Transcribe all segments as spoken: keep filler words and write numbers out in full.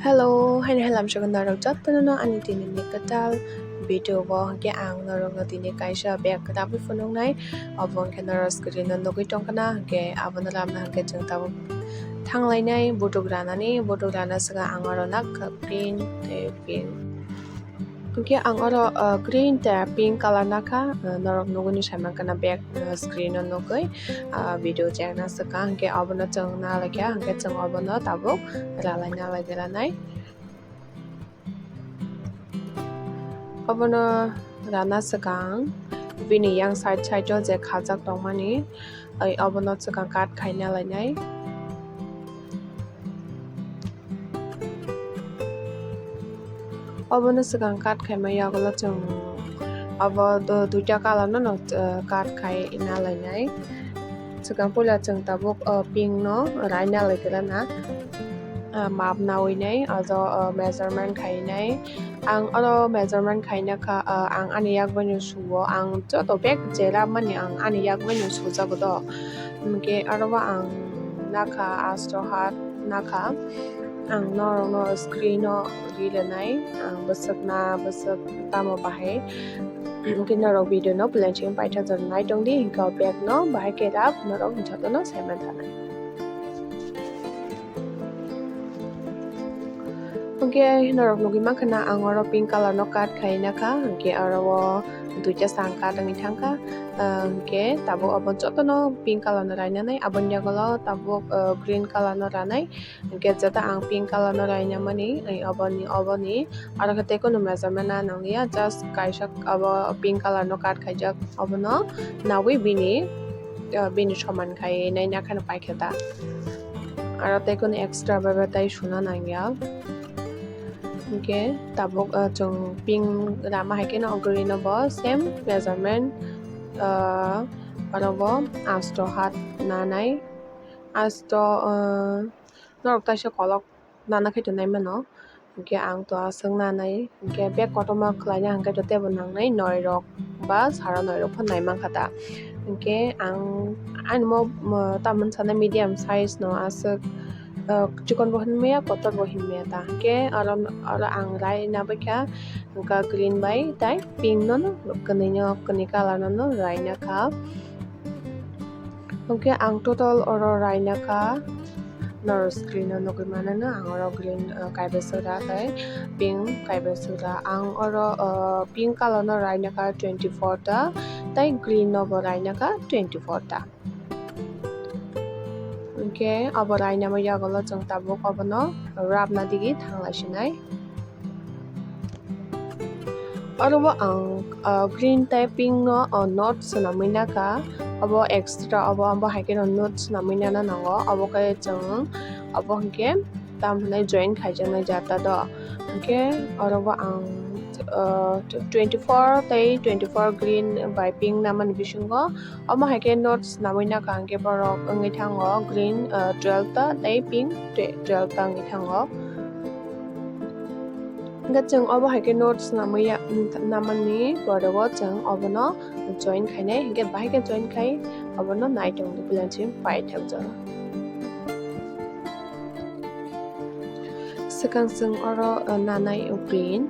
Hello, haini halam saka norok jotono no ani tini ni kwtal video o hwnkhe ang norok no tini kaisa bag kwrapwi phunuknai. Obo hwnkhe norok screen o nugwi tongkha na, hwnkhe abono ramna hwnkhe chwng tabuk thanglainai butuk ranani, butuk rana saka ang oro nak green tei pink. Hwnkhe ang oro, ah, green tei pink colour nakha, ah, norok nugwi ni saimankha na bag, ah, screen o nugwi, ah, video chengna swkang hwnkhe obono chwng nalaikha hwnkhe chwng obono tabuk ralai nalai granai. Obono rana swkang bini yang side side o je khajak tongmani, ai obono swkang cut khaina lainai. Obono swkang cut khaima yagulo chwng obo do duita colour no no, uh, cut khai na lainai. Swkang puila chwng tabuk, uh, pink no raina lai gana, uh, map nawi nai, ojo, uh, measurement khai nai. Ang oro measurement khaina kha, ah, ang ani yak bai no suo, ang joto bag jera mani ang ani yak bai no sujago do. Hwnkhe aro bo ang nakha asto hat nakha, ang norok no screen o ri rwnai, ang bwswk na bwswk tamo bahai. Hwnkhe norok video no belai chini paithak jora nai tong di, hwnkhe o bag no bahai khe rap norok joto no sai man thanai. Hwnkhe norok nugwi mankha na ang oro pink colour no cut khai nakha, hwnkhe oro o duita sang cut wngwi thangkha, ah, hwnkhe tabuk obo jotono pink colour no rainanai, aboni yagulo tabuk, ah, green colour no ranai, hwnkhe jeta ang pink colour no rainamani, ai oboni, oboni aro khe tei kunu measurement na nangya, just kaisa obo pink colour no cut khaijak, obono nawi bini, ah, bini soman khai nai nakheno paikha ta. Aro tei kunu extra bai bai tai suna nangya. Hwnkhe tabuk, ah, chwng pink rama hai kheno green no bo same measurement, ah, oro bo asto hat nanai. Asto, ah, norok taisa kolok nana khai tongnai mano. Hwnkhe ang to aswk nanai, hwnkhe bag kotorma khwlaina hwnkhe to teibo nangnai noi rok ba sara noi rok phan nai mankha ta. Hwnkhe ang ani mo, mo tamoni sana medium size no aswk, ah, chikon bo hinmaya, kotor bo hinmaya ta. Hwnkhe oro, oro ang rai na baikha, hwnkhe green bai tai pink no no, kwnwi no, kwnwi colour no no rai na kha. Hwnkhe ang total oro raina kha, norok screen o nugwi mano no, ang oro green, uh, kaibrwi sora tei pink kaibrwi sora. Ang oro, uh, pink colour no raina kha twenty four ta, tei green no bo raina kha twenty four ta. Hwnkhe obo rainama yagulo chwng tabuk obono rapna digi thanglai sinai. Oro bo ang, ah, green tei pink no, ah, note swnamwi nakha. Obo extra, obo, obo hai kheno note swnamwi nana nango. Obo khe chwng, obo hwnkhe tam hinai join khaijaknai jata do. Hwnkhe oro bo ang, ah, twenty four tei twenty four green bai pink namani bisingo. Omo hai khe note swnamwi nakha hwnkhe borok wngwi thango green, ah, twelve ta tei pink twe-, twelve ta wngwi thango. Hwnkhe chwng obo hai khe note swnamwi ya, namani pore o chwng obono join khainai, hwnkhe bahai khe join khai obono nai tongdi belai chini paithakjak. Swkang chwng oro, uh, nanai green.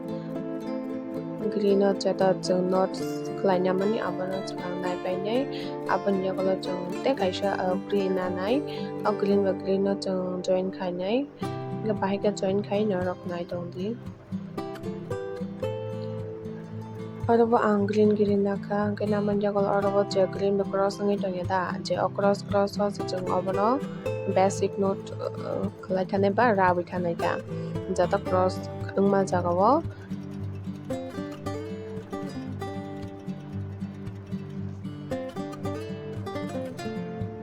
Green o jeta chwng note khwlaina mani abono chwng nai painai. Aboni yagulo chwng tei kaisa, uh, green nanai. O green bai green no chwng join khainai. Hwnkhe bahai khe join khai norok nai tongdi. Oro bo ang green green nakha, hwnkhe namani yagulo oro bo je green bai cross wngwi tongya da, je o cross cross o se chwng obono basic note, uh, khwlai thanai ba rabwi thanai kha, jata cross wngma jaga o.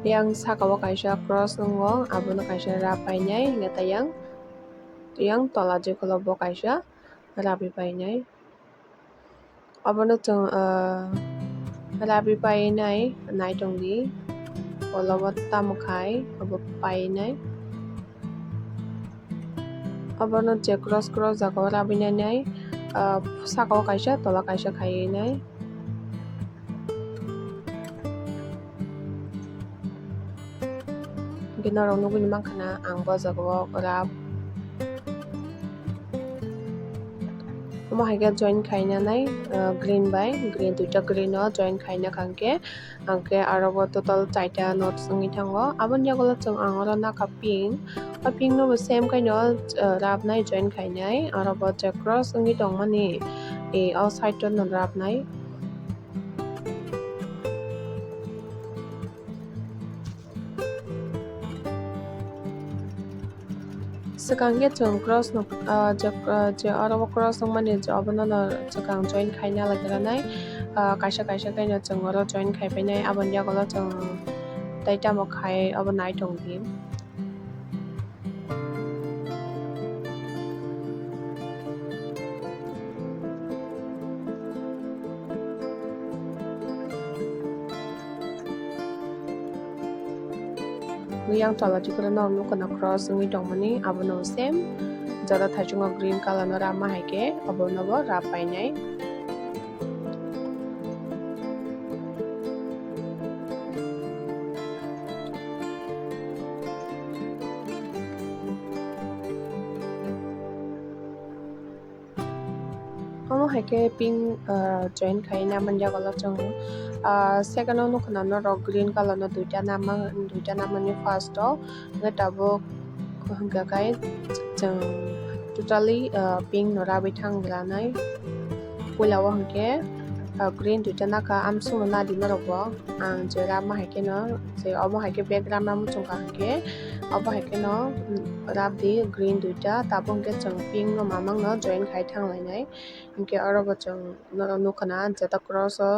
Yang saka o kaisa cross wngo, abono kaisa rab painai, hwnkhe tei yang, yang tola jikolo bo kaisa. Rabi painai. Obono chwng, ah, rabi painai nai tongdi. Olobo tamo khai obo painai. Obono je cross cross jaga o rabi nai nai, ah, saka o kaisa tola kaisa khai nai. Hwnkhe norok nugwi mankha na ang bo jaga o rab. Omo hai khe join khaina nai, ah, green bai green, duita green o join khaina kha hwnkhe, hwnkhe aro bo total chaita knots wngwi thango. Aboni yagulo chwng ang oro nakha pink, o pink no bo same khaino, ah, rabnai join khainai, aro bo je cross wngwi tongmani, eh, o side o no rabnai. Swkang khe chwng cross no, ah, je, ah, je oro o cross wngmani je obono no swkang join khaina lagirani, ah, kaisa kaisa khe no chwng oro join khaipainai, aboni yagulo chwng tei tamo khai obo nai tongdi. Yang tola chukre no nukha na cross wngwi tongmani, abono same jora thaichungo green colour no rama hai khe obono bo rap painai. Omo hai khe pink, ah, join khaina man yagulo chwng, ah, second o nukha na norok green colour no duita nama, duita namani first o, hwnkhe tabuk hwnkha khe chwng totally, ah, pink no rabwi thang granai. Puila o hwnkhe, ah, green duita nakha, amsukno nadi norok bo. Ang je rama hai kheno, je omo hai khe bag rama muchung kha hwnkhe, obo hai kheno, mm, rap di green duita, tabuk hwnkhe chwng pink no mamang no join khai thang lainai. Hwnkhe oro bo chwng norok nukha na jeta cross o,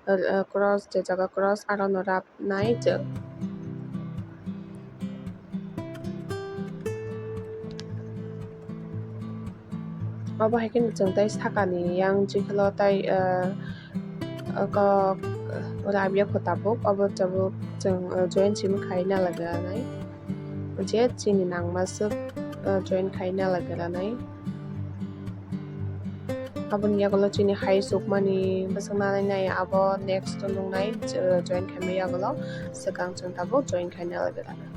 eh, cross, je jaga cross aro no rap nai chwng. Obo hai kheno chwng tei sakani yang chiklo tei, eh, kok, eh, rabya kho tabuk, obo tabuk chwng, eh, join simi khai nalaganai. Je chini nangma swk, eh, join khai nalaganai. Aboni yagulo chini hai sukmani bwswk nanai nai abo next o nuknai, eh, join khaima yagulo swkang chwng tabuk join khai nalaganai.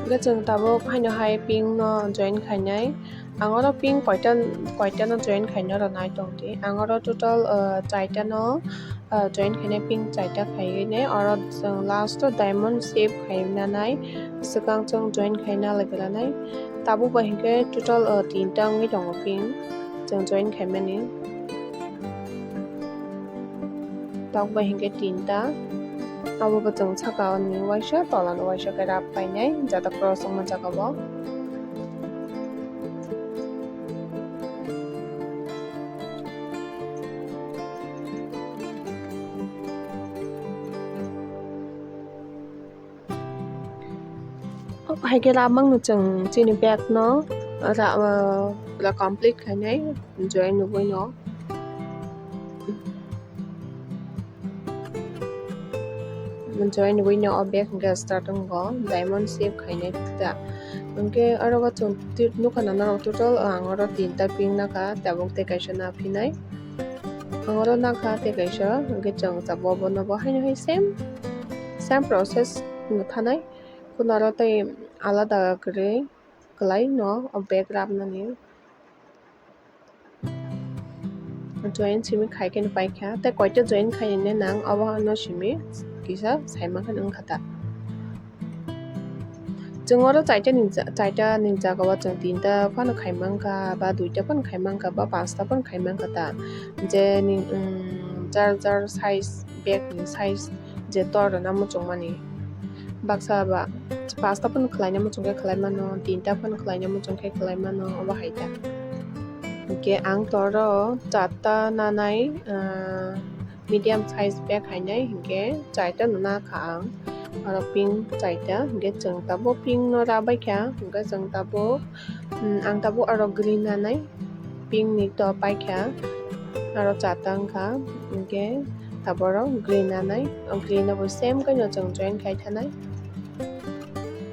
Hwnkhe chwng tabuk haino hai pink no join khainai. Ang oro pink koita, koita no join khaina oro nai tong di. Ang oro total, ah, chaita no, ah, join khainai, pink chaita khainai. Oro chwng last o diamond shape khaina nai. Swkang chwng join khaina laigra nai. Tabuk bai hinkhe total, ah, tinta wngwi tongo pink. Chwng join khaimani. Tabuk bai hinkhe tinta. Abo bo chwng saka o ni waisa, tola ni waisa khe rap painai, jata cross wngma jaga bo. Hai khe ramang no chwng chini bag no ra, ah, ra complete khainai, join nugui no. Join nugui no o bag hwnkhe start wngo, diamond shape khainai ta. Hwnkhe oro o chwng nukha na norok total ang oro tinta pink nakha, tabuk tei kaisa naphinai. Ang oro nakha tei kaisa, hwnkhe chwng tabuk bono bo haino hai same, same process no thanai. Kunaro tei alada kwrwi kwlai no o bag rapnani. Join simi khai khe paikha, tei koita join khainani nang obo no simi kisa saimankhe wngkha ta. Chwng oro chaita ni ja-, chaita ni jaga o chwng tinta phano khai mankha, ba duita phano khai mankha, ba panchta phano khai mankha ta. Je ni, um, jar jar size, bag ni size je tor rwna muchungmani. Baksa ba panchta phano khwlaina muchung khe khwlai mano, tinta phano khwlaina muchung khe khwlai mano, obo hai ta. Hwnkhe ang toro chatta nanai, ah, medium size bag hainai, hwnkhe chaita no nakha ang. Oro pink chaita, hwnkhe chwng tabuk pink no rabaikha, hwnkhe chwng tabuk, mm, ang tabuk oro green nanai, pink ni to paikha, oro chatta wngkha, hwnkhe Taboro green anai, o green abo same kaino chwng join khai thanai.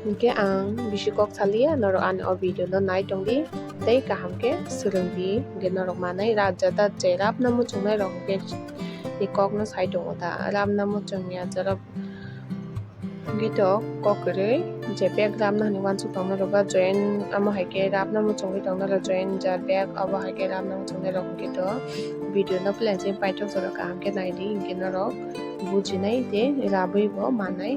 Hinkhe ang bisi kok saliya, norok ani o video no nai tongdi tei kaham khe swrwngdi. Hinkhe norok manai rajada je rabna muchungnai rok hinkhe ni kok no sai tongo ta, rabna muchungya jorok. Hinkhe to kok kwrwi je bag rabna hwnwi uansuk tongnai rok ba join, amo hai khe rabna muchungwi tongnai rok join ja bag, abo hai khe rabna muchungnai rok hinkhe to video no plain se paithak jora kaham khe naidi, hinkhe norok bujinai tei rabwi bo mannai.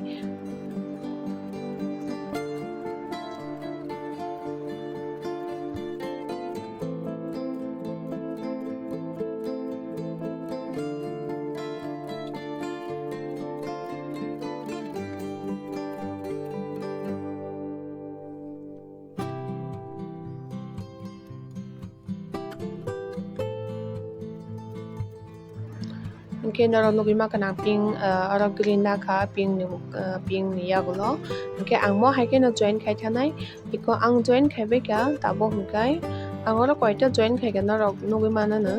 Hinkhe norok nugwi mankha ang pink, ah, oro green nakha pink ni, ah, pink ni yagulo. Hinkhe ang mo hai kheno join khai thanai. Iko ang join khaibai kha tabuk hinkhe ang oro koita join khaikha norok nugwi mano no.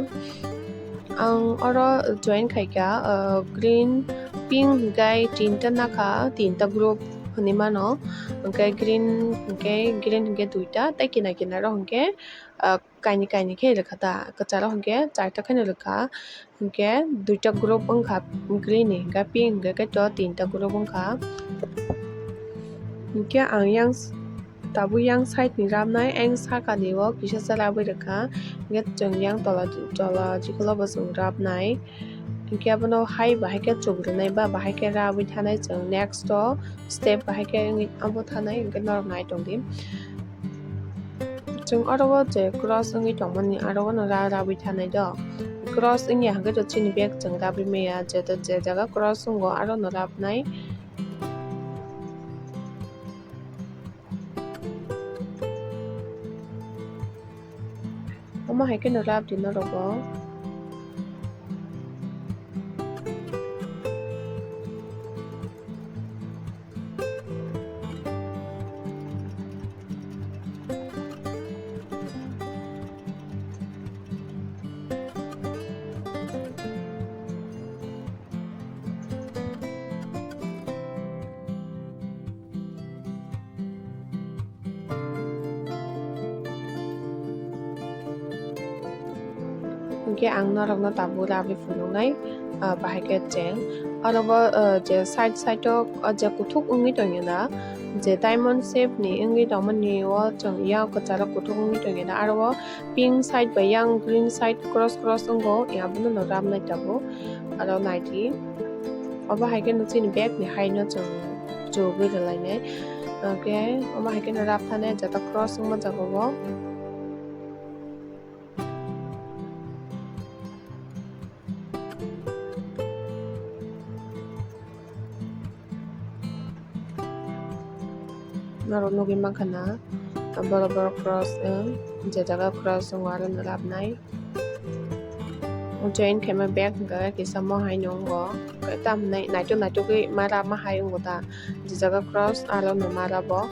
Ang oro join khaikha, ah, green, pink hinkhe tinta nakha, tinta group hinwi mano. Hinkhe green hinkhe, green hinkhe duita tei kinar kinar o hinkhe, ah, kainwi kainwi khe rwkha ta, kwcharo hinkhe charta kheno rwkha, hinkhe duita group wngkha green ni, hinkhe pink hinkhe khe to tinta group wngkha. Hinkhe ang yang s-, tabuk yang side ni rabnai, ayang saka ni o kisa sa rabwi rwkha, hinkhe chwng yang tola, tola chikolo bo chwng rabnai. Hinkhe abono hai bahai khe chukrunai ba bahai khe rabwi thanai chwng next o step bahai khe wngwi abo thanai hinkhe norok nai tongdi. Chwng oro o je cross wngwi tongmani aro o no ra rabwi thanai do. Cross wngya hinkhe to chini bag chwng rabwi maya, je to je jaga cross wngo aro no rabnai. Omo hai kheno rab di norok bo. Hinkhe ang norokno tabuk rabwi phunuknai, ah, bahai khe cheng. Oro bo, ah, je side side o, ah, je kuthuk wngwi tongya na, je diamond shape ni wngwi tongmani o chwng yak kwcharo kuthuk wngwi tongya na. Aro o pink side bai yang green side cross cross wngo, abono no rabnai tabuk. Aro naidi, obo hai kheno chini bag ni hai no chwng chugwi rwlainai. Hinkhe omo hai kheno rab thani jata cross wngma jaga o. Norok nugwi mankha na, borok borok cross wng, je jaga cross wngo aro no rabnai. Join khaima bag hwnkha khe kisa mo hai no wngo, tamhinai naitok naitok khe ma rab ma hai wngo ta, je jaga cross aro no ma rabo.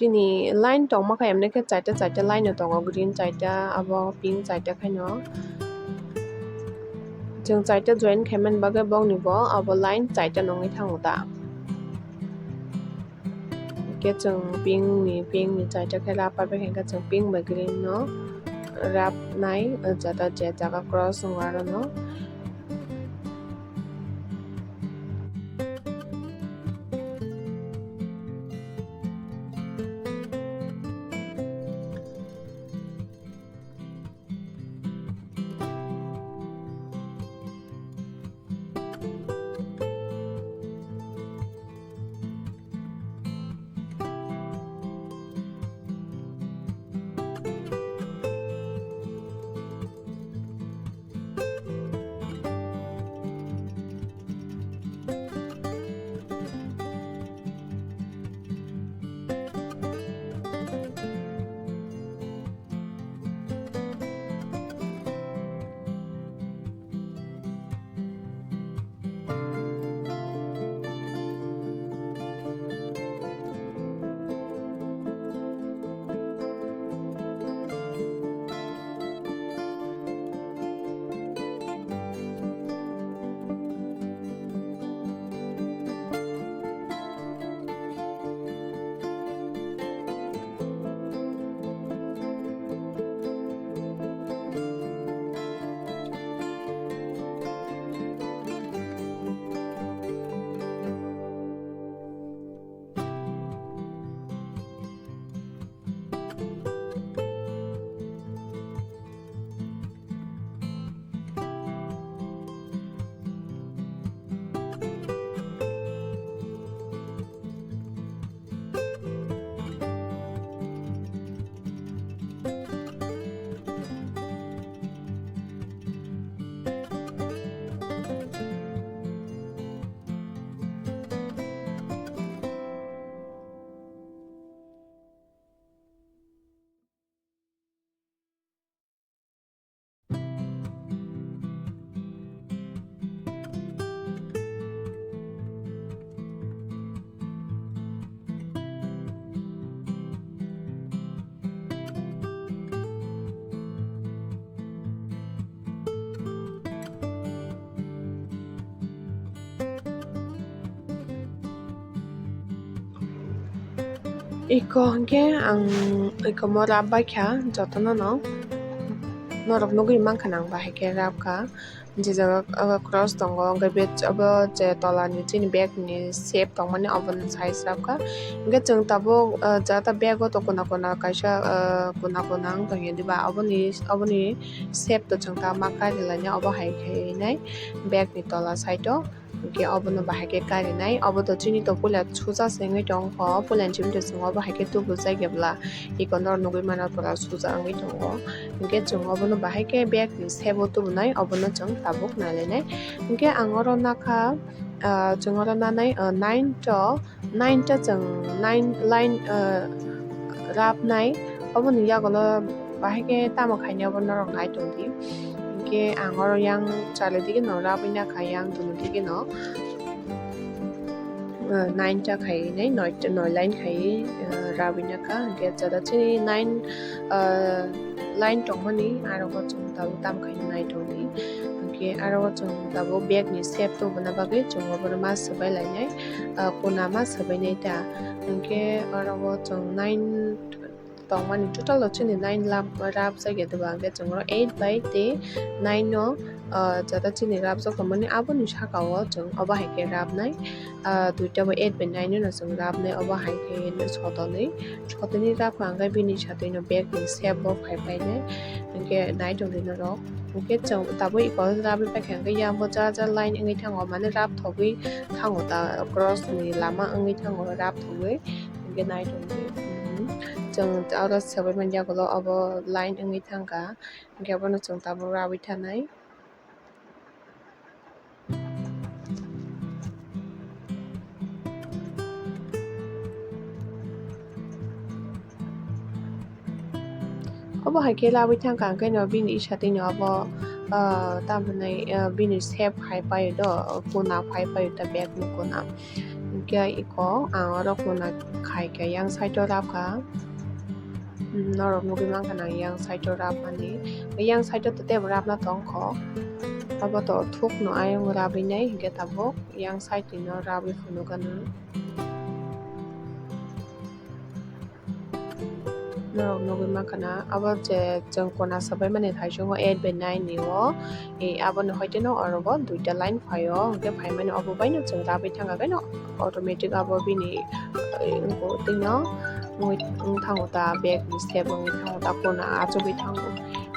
Chini line tongma khe emni khe chaita chaita line no tongo, green chaita, abo pink chaita khaino. Chwng chaita join khaimani bagwi bokni bo abo line chaita nungwi thango da. Hwnkhe chwng pink ni, pink ni chaita khe rap pai khe chwng pink bai green no rap nai, jata je jaga cross wngo aro no. Iko hwnkhe ang iko mo rap bai kha jotono no. Norok nugwi mankha nang bahai khe rap kha. Je jaga, ah, cross tongo, hwnkhe be abo je tola ni chini bag ni shape tongmani obo ni size rap kha. Hwnkhe chwng tabuk, ah, jata bag o to kuna kuna kaisa, ah, kuna kuna wng tongya diba, oboni, oboni shape to chwng ta ma kari lainai, obo hai khe nai bag ni tola side o. Hwnkhe obono bahai khe karinai, obo to chini to puila suja se wngwi tongkho, puila ni simi to chwng obo hai khe tubujak ya bwla, iko norok nugwi mano pura suja wngwi tongo. Hwnkhe chwng obono bahai khe bag ni shape o tubunai, obono chwng tabuk nailainai. Hwnkhe ang oro nakha, ah, chwng oro nanai, ah, nine to nine ta chwng nine line, ah, rapnai, oboni yagulo bahai khe tamo khainai obo norok nai tongdi. Hwnkhe ang oro yang chali digino rabwi nakha, yang dunu digino, ah, nine ta khainai, noi, noi line khaiwi, ah, rabwi nakha. Hwnkhe jada chini nine, ah, line tongmani aro bo chwng tabuk tamo khainai nai tongdi. Hwnkhe aro bo chwng tabuk bag ni shape tubuna bagwi chwng obono ma swbai lainai. Ah, kuna ma swbainai ta. Hwnkhe oro o chwng nine tongmani, total o chini nine lap, rap jakya diba, hwnkhe chwng oro eight bai tei nine no, ah, jata chini rap jak tongmani aboni saka o chwng obo hai khe rapnai, ah, duita bo eight bai nine no chwng rapnai, obo hai khe sotonwi, sotonwi rap kha hwnkhe bini satwi no bag ni shape bo phai painai, hwnkhe nai tongdi norok. Hwnkhe chwng tabuk iko rabwi paikha hwnkhe yang bo ja ja line wngwi thango, mane rap thogwi thango ta, cross ni lama wngwi thango rap thogwi, hwnkhe nai tongdi. Chwng oro swbai manya ulo obo line wngwi thangkha, hwnkhe abono chwng tabuk rabwi thanai. Obo hai khe labwi thangkha, hwnkhe no bini isatwi no obo, ah, tamo hwnwi, ah, bini shape hai paio do, kuna hai paio ta bag ni kuna. Hwnkhe iko ang oro kuna khai khe yang side o rap kha. Hmm, norok nugwi mankha nang yang side o rapmani. Yang side o to teibo rapna tongkho. Obo to thukno ayang rabwi nai hwnkhe tabuk yang side ni no rabwi phunukgano. Norok nugwi mankha na, abo je chwng kuna swbaimani thaisungo eight bai nine ni o, e, aboni hoite no oro bo duita line phaio, hwnkhe phaimani obo bai no chwng rabwi thangkha khe no automatic abo bini, e, wngkha tei no wngwi wng thango ta bag ni shape wngwi thango ta kuna achugwi thango.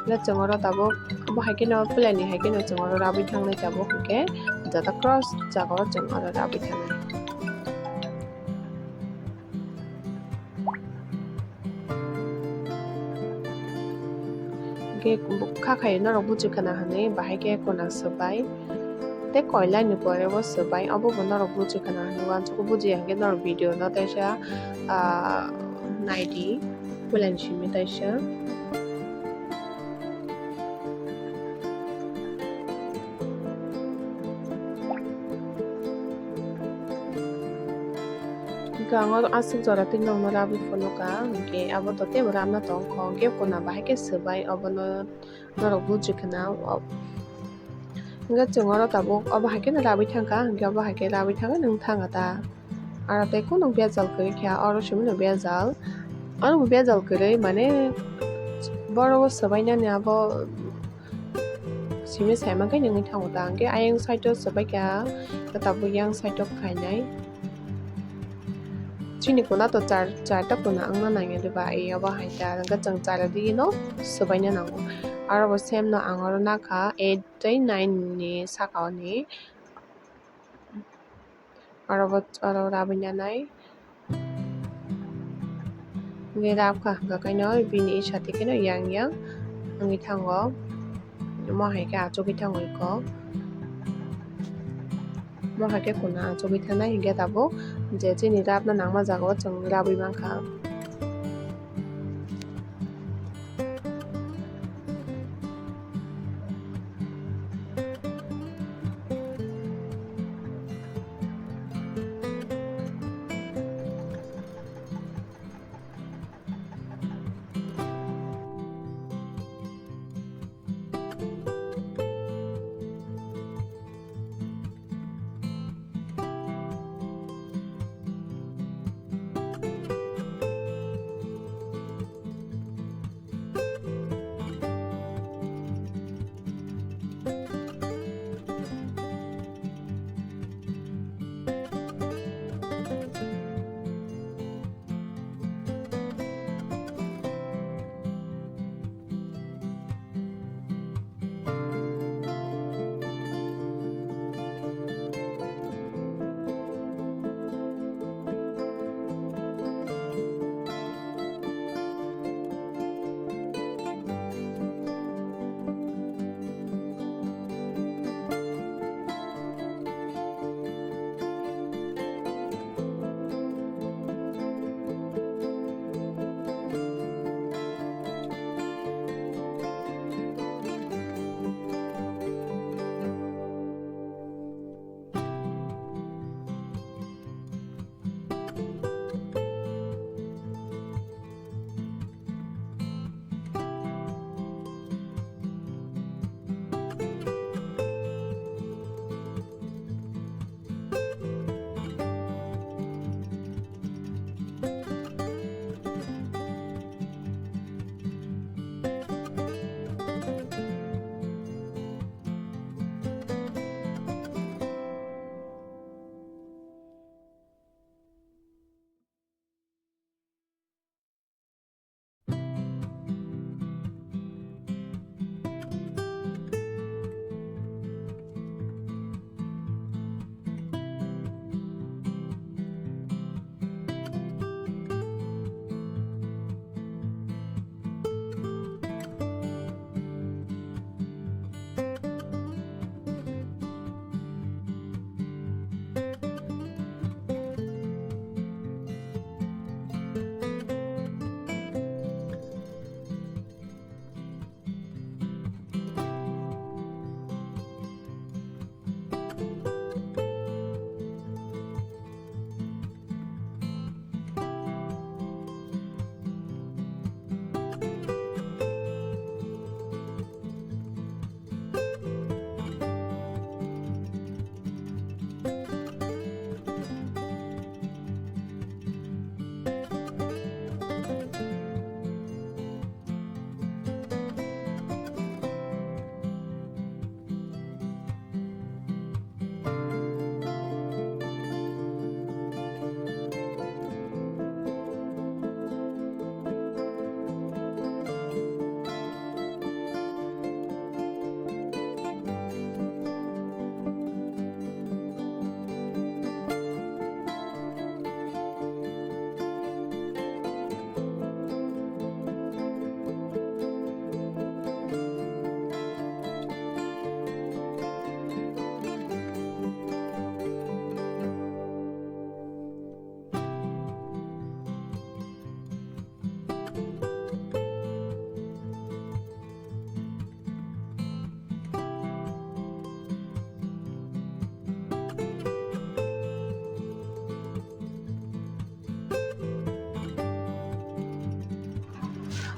Hwnkhe chwng oro tabuk bo hai kheno plan ni hai kheno chwng oro rabwi thangnai tabuk hwnkhe jata cross jaga o chwng oro rabwi thangnai. Hwnkhe kha khai norok buji khna hwnwi bahai khe kuna swbai tei koilai ni pore bo swbai, obo bo norok buji khna hwnwi uansukgo, bujiya hwnkhe norok video no teisa, ah, naidi puila ni simi teisa. Hwnkhe ang oro aswk jora twi nokno rabwi phunukha, hwnkhe abo to teibo ramna tongkho, hwnkhe kuna bahai khe swbai obono norok buji khna. Hwnkhe chwng oro tabuk obo hai kheno rabwi thangkha, hwnkhe obo hai khe rabwi thangkhe nwng thangkha ta. Aro tei kunu bejal kwrwi kha, oro simi no bejal. Oro bo bejal kwrwi, mane, borok o swbainani abo simi saimankhe nungwi thango ta, hwnkhe ayang side o swbaikha, tabuk yang side o khainai. Chini kuna to char, charta kuna wngna nangya diba, e, obo hai ta, hwnkhe chwng chara digino swbaina nango. Aro bo same no ang oro nakha eight tei nine ni saka o ni. Oro bo, oro rabwi nanai. Hwnkhe rap kha hwnkha khe no bini isatwi kheno yang yang wngwi thango. Omo hai khe achugwi thango iko. Omo hai khe kuna achugwi thanai hwnkhe tabuk je chini rapna nangma jaga o chwng rabwi mankha.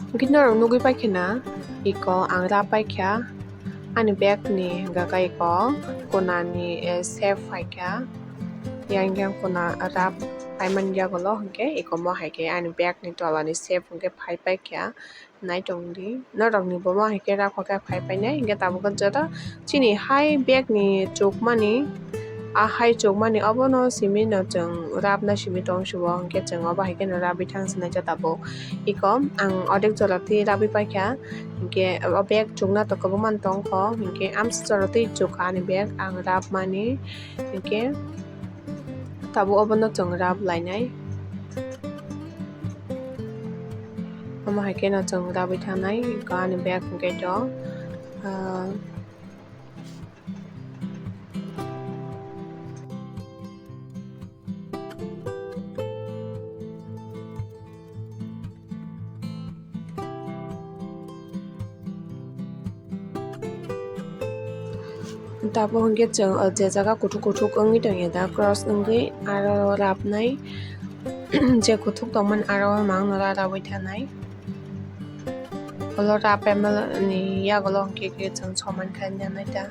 Hwnkhe norok nugwi paikha na, iko ang rap paikha, ani bag ni hwnkha khe iko kona ni, eh, shape phaikha, yang yang kona rap paimani yagulo hwnkhe iko mo hai khe ani bag ni tola ni shape hwnkhe phai paikha. Nai tong di, norok ni bo mo hai khe rap khe phai painai, hwnkhe tabuk joto chini hai bag ni chukmani, a hai chukmani obono simi no chwng rapna simi tong subo, hwnkhe chwng obo hai kheno rapwi thang sinai khe tabuk. Iko ang odek jora twi rapwi paikha, hwnkhe o bag chukna to kwbangma tongkho, hwnkhe amsa jora twi chukha ani bag ang rapmani, hwnkhe tabuk obono chwng rap lainai. Omo hai kheno chwng rapwi thangnai, iko ani bag hwnkhe to, ah, Tabuk hwnkhe chwng, o, je jaga kuthuk kuthuk wngwi tongya da, cross wngwi aro rapnai, je kuthuk tongmani aro mangno ra rawi thanai. Ulo rap pemel ni yagulo hwnkhe khe chwng soman khainai ta.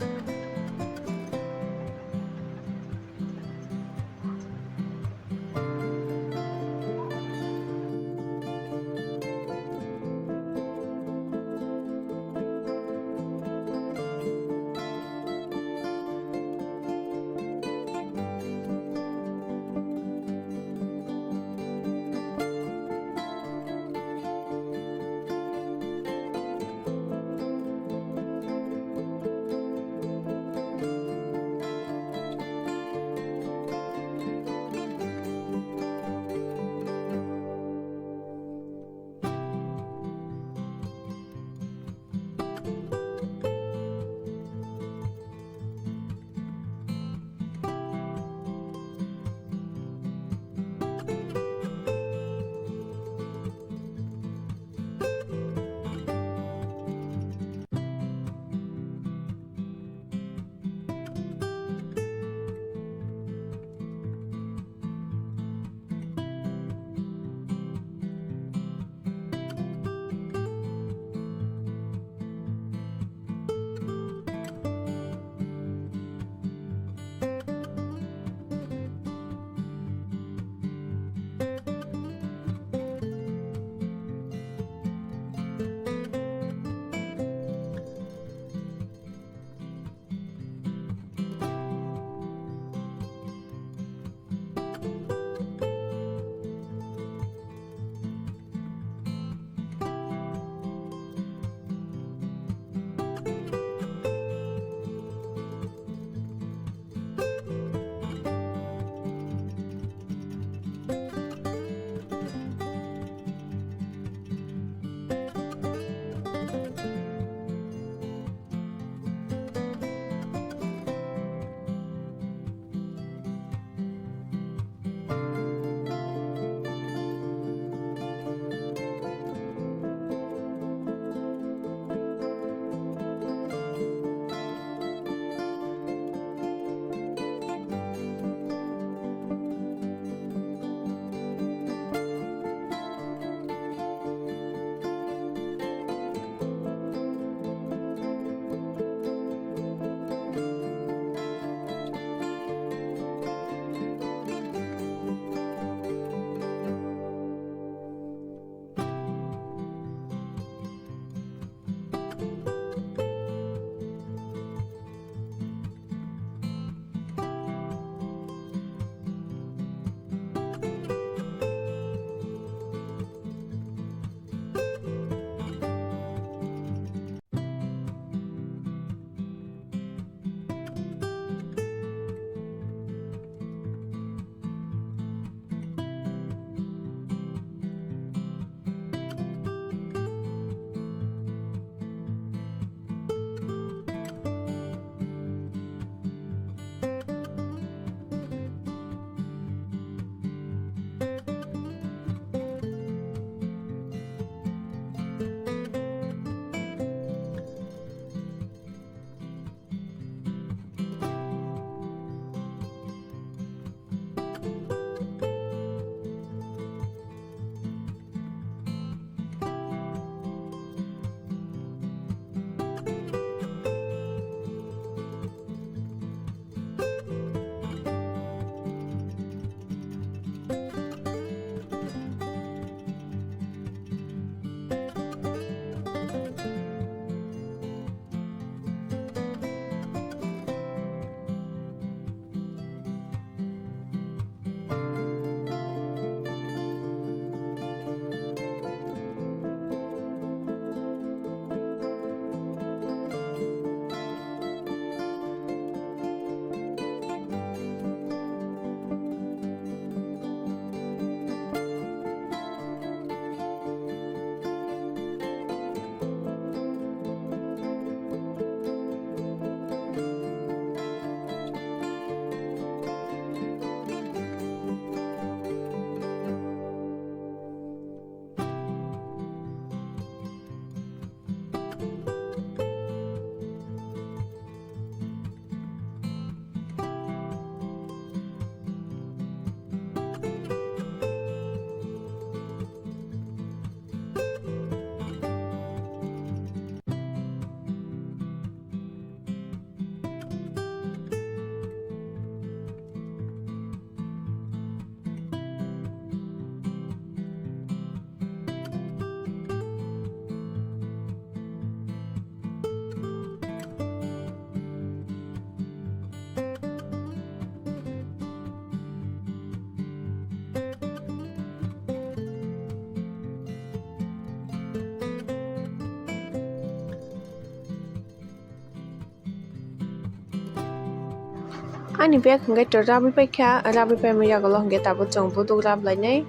Ani bag hwnkhe to rabwi paikha, rabwi paimani yagulo hwnkhe tabuk chwng buduk rap lainai.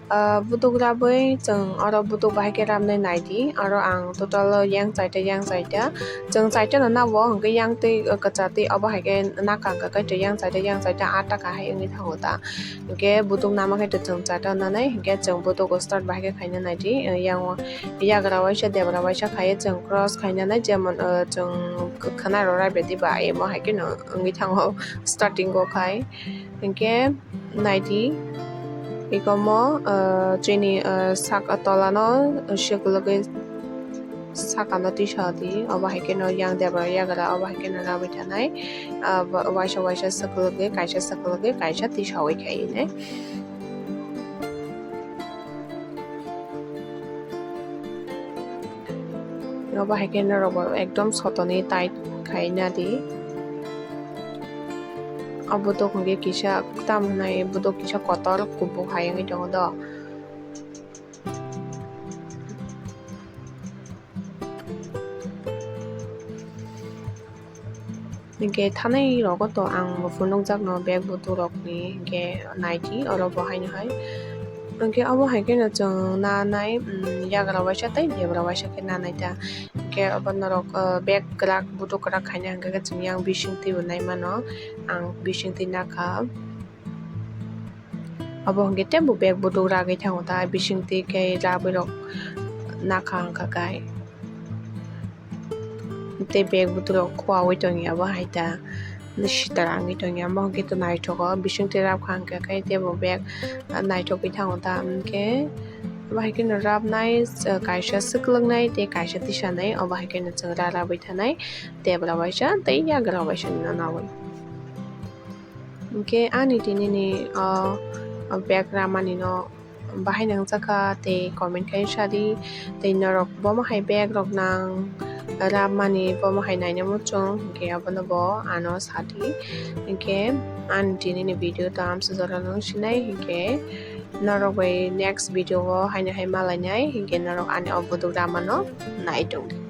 Ah, buduk rabwi chwng oro buduk bahai khe rapnai naidi. Oro ang total yang chaita, yang chaita. Chwng chaita no nabo hwnkhe yang twi, ah, kwcha twi obo hai khe nakha hwnkhe to yang chaita, yang chaita atta kahai wngwi thango ta. Hwnkhe buduk nama khe to chwng chaita nanai, hwnkhe chwng buduk start bahai khe khaina naidi. Ah, yang o yagra waisa debra waisa khaiwi chwng cross khaina nai, jemon, ah, chwng khwna rok raibedi ba emo hai kheno wngwi thango starting o khai. Hwnkhe naidi, ikomo, ah, chini, ah, saka tolano, ah, swkwlwgwi sakano tisadi, obo hai kheno yang debra yagra obo hai kheno rabwi thanai, ah, wa-, waisa waisa swkwlwgwi, kaisa swkwlwgwi, kaisa tisawi khainai. Obo hai khe norok bo ekdom sotoni tight khai nadi. O buduk hwnkhe kisa tam hwnwi buduk kisa kotor kubuk hai wngwi tongo do. Hwnkhe thanai rogo to ang bo phunukjakno bag buturokni hwnkhe naidi oro bo haino hai. Hwnkhe obo hai kheno chwng nanai, mm, yagra waisa tei debra waisa khe nanai ta. Hwnkhe obo norok, ah, bag kwrak butuk kwrak khaina hwnkhe chwng yang bisingtwi bo nai mano. Ang bisingtwi nakha. Obo hwnkhe teibo bag butuk ragwi thango ta, bisingtwi khe rabwi rok nakha wngkha kai. Tei bag buturok khoaui tongya bo hai ta, sitara wngwi tongya, omo hwnkhe to naithogo, bisingtwi rap kha hwnkhe khe teibo bag naithogwi thango ta, hwnkhe obo hai kheno rapnai, kaisa swkwlwknai tei kaisa tisanai, obo hai kheno chwng rarabwi thanai, debra waisa tei yagra waisa no naui. Hwnkhe ani tinini o, o bag ramani no bahai nangjakha tei comment khai sadi, tei norok bomo hai bag rok nang rapmani bomo hai naina muchung, hwnkhe abono bo ano sadi. Hwnkhe ani tinini video to amsa jora nung sinai, hwnkhe norok bai next video o haino hai malainai, hwnkhe norok ani o buduk ramano nai tongdi.